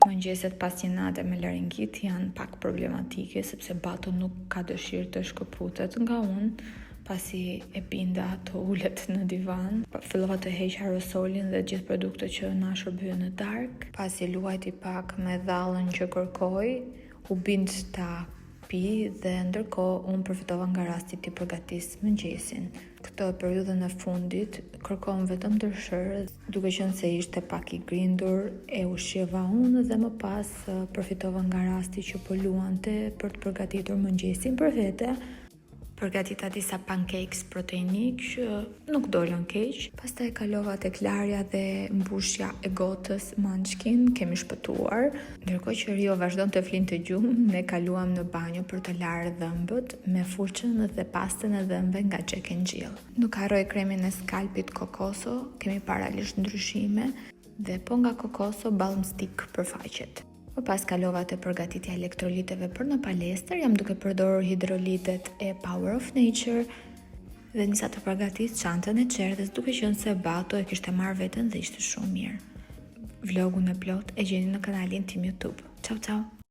Mëngjeset pas një nate me laringit janë pak problematike, sepse Bato nuk ka dëshirë të shkëputet nga unë, pasi e binda të ulet në divan. Fillova të heq aerosolin dhe gjithë produktet që na shërbyen në darkë. Pasi luajti pak me dhallën që kërkoi, u bind ta pi dhe ndërkohë unë përfitova nga rasti t'i përgatis mëngjesin. Këtë periudhën e fundit kërkon vetëm tërshërë, duke qenë se ishte pak i grindur, e ushqeva unë dhe më pas përfitova nga rasti që po luante për të përgatitur mëngjesin për vete. Përgatita disa pancakes proteinik që nuk dolën keq. Pastaj kalova tek larja dhe mbushja e gotës Munchkin, kemi shpëtuar. Ndërkohë që Rio vazhdon të flinte gjumë, ne kaluam në banjo për të larë dhëmbët me furçën dhe pastën e dhëmbëve nga Jack and Jill. Nuk harroj kremin e skalpit Kokoso, kemi parë realisht ndryshime dhe po nga Kokoso balm stick për faqet. Më pas kalova te përgatitja e elektroliteve për në palestër, jam duke përdorur hidrolitet e Power of Nature dhe nisa të përgatis çantën e çerdhes duke qenë se Bato e kishte marrë veten dhe ishte shumë mirë. Vlogun e plot e gjeni në kanalin tim YouTube. Ciao ciao.